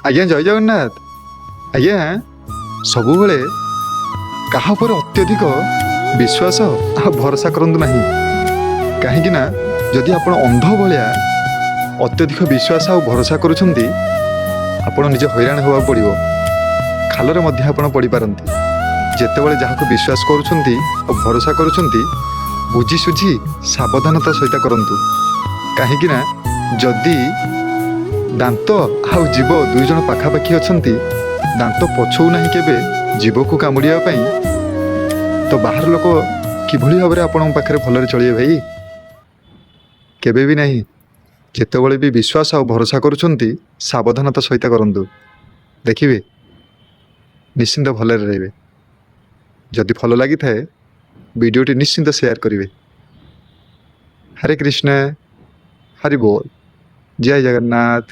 ଆଜ୍ଞା, ଜୟ ଜଗନ୍ନାଥ। ଆଜ୍ଞା, ସବୁବେଳେ କାହା ଉପରେ ଅତ୍ୟଧିକ ବିଶ୍ୱାସ ଆଉ ଭରସା କରନ୍ତୁ ନାହିଁ। କାହିଁକି ନା ଯଦି ଆପଣ ଅନ୍ଧ ଭଳିଆ ଅତ୍ୟଧିକ ବିଶ୍ୱାସ ଆଉ ଭରସା କରୁଛନ୍ତି, ଆପଣ ନିଜେ ହଇରାଣ ହେବାକୁ ପଡ଼ିବ, ଖାଲରେ ମଧ୍ୟ ଆପଣ ପଡ଼ିପାରନ୍ତି। ଯେତେବେଳେ ଯାହାକୁ ବିଶ୍ୱାସ କରୁଛନ୍ତି ଆଉ ଭରସା କରୁଛନ୍ତି, ବୁଝି ସୁଝି ସାବଧାନତା ସହିତ କରନ୍ତୁ। କାହିଁକି ନା ଯଦି ଦାନ୍ତ ଆଉ ଜୀବ ଦୁଇ ଜଣ ପାଖାପାଖି ଅଛନ୍ତି, ଦାନ୍ତ ପଛଉ ନାହିଁ କେବେ ଜୀବକୁ କାମୁଡ଼ିବା ପାଇଁ, ତ ବାହାର ଲୋକ କିଭଳି ଭାବରେ ଆପଣଙ୍କ ପାଖରେ ଭଲରେ ଚଳିବେ ଭାଇ? କେବେ ବି ନାହିଁ। ଯେତେବେଳେ ବି ବିଶ୍ୱାସ ଆଉ ଭରସା କରୁଛନ୍ତି, ସାବଧାନତା ସହିତ କରନ୍ତୁ। ଦେଖିବେ, ନିଶ୍ଚିନ୍ତ ଭଲରେ ରହିବେ। ଯଦି ଭଲ ଲାଗିଥାଏ, ଭିଡ଼ିଓଟି ନିଶ୍ଚିନ୍ତ ସେୟାର କରିବେ। ହରେ କୃଷ୍ଣ, ହରି ବୋଲ, ଜୟ ଜଗନ୍ନାଥ।